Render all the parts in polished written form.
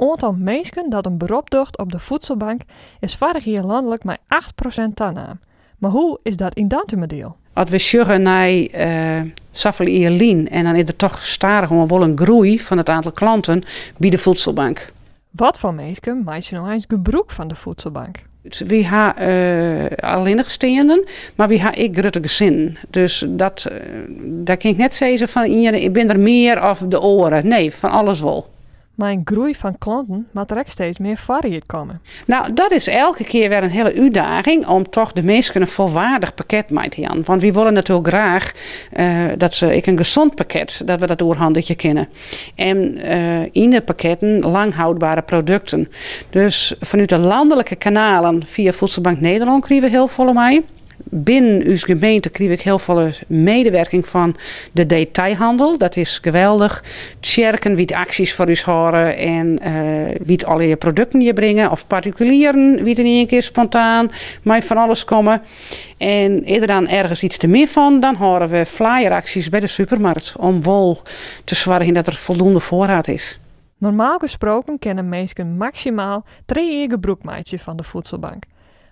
Oantal minsken dat in berop docht op de Voedselbank is foarich jier lanlik mei 8% tanaam. Mar hoe is dat yn Dantumadiel? As we sjogge nei safolle jier lyn en dan is der toch stadichoan wol in groei fan it oantal klanten by de Voedselbank. Wat foar minsken meitsje no eins gebrûk fan de Voedselbank? Wy ha allinnichsteanden, mar wy ha ek grutte gesinnen. Dus dat, dêr kin ik net sizze fan ien bin der mear of de oare. Nee, fan alles wol. Mei in groei fan klanten moat der ek steeds mear foarried komme. Nou, dat is elke kear wer in hiele útdaging om toch de minsken in folwaardich pakket mei te jaan. Want wy wolle natuerlik graach dat se ek in gesond pakket, dat we dat oerhandigje kinne. En yn de pakketten lang houdbare produkten. Dus fanút de lanlike kanalen fia Voedselbank Nederlân krije we hiel folle mei. Binnen ús gemeente krije we hiel folle medewerking fan de detailhandel. Dat is geweldich. Tsjerken dy't aksjes foar ús hâlde en dy't allegear produkten hjir bringe. Of partikulieren dy't yn ien kear spontaan mei fan alles komme. En is der dan ergens iets te min fan, dan hâlde we flyeraksjes by de supermarkt om wol te soargjen dat der foldoende foarried is. Normaal gesproken kinne minsken maksimaal 3 jier gebrûk meitsje fan de Voedselbank.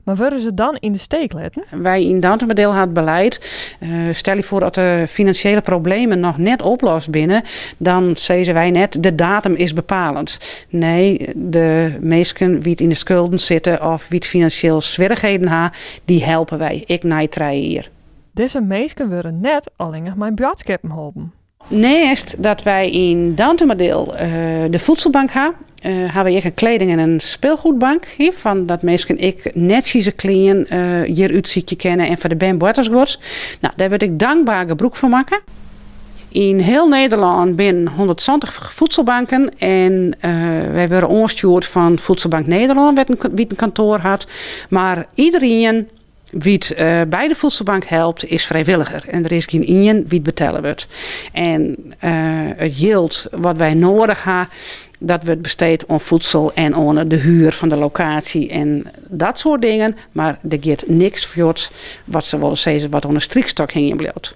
Mar wurde se dan yn de steek litten? Wy yn Dantumadiel ha it belied. Stel je foar dat de finansjele problemen noch net oplost binne, dan sizze wy net de datum is bepalend. Nee, de minsken dy't yn de skulden sitte of dy't finansjeel swierrichheden ha, dy helpe wy ek nei 3 jier. Dizze minsken wurde net allinnich mei boadskippen holpen. Neist dat wy yn Dantumadiel de Voedselbank ha, ha wy ek in kleding- en in speelgoedbank. Fan dat minsken ek netsjes klean hjir útsykje kinne en foar de bern boartersguod. Nou, dêr wurdt ek dankber gebrûk fan makke. Yn hiel Nederlân binne 170 voedselbanken en wy wurde oanstjoerd fan Voedselbank Nederlân, dy't in kantoar hat. Mar iderien dy't by de Voedselbank helpt, is frijwilliger. En der is gjin ien dy't betelle wurdt. En it jild wat wy nedich ha, dat wurdt besteed oan voedsel en oan de huer fan de lokaasje en dat soart dingen. Mar der giet niks fuort, wat se wolle sizze, wat oan de strykstok hingjen bliuwt.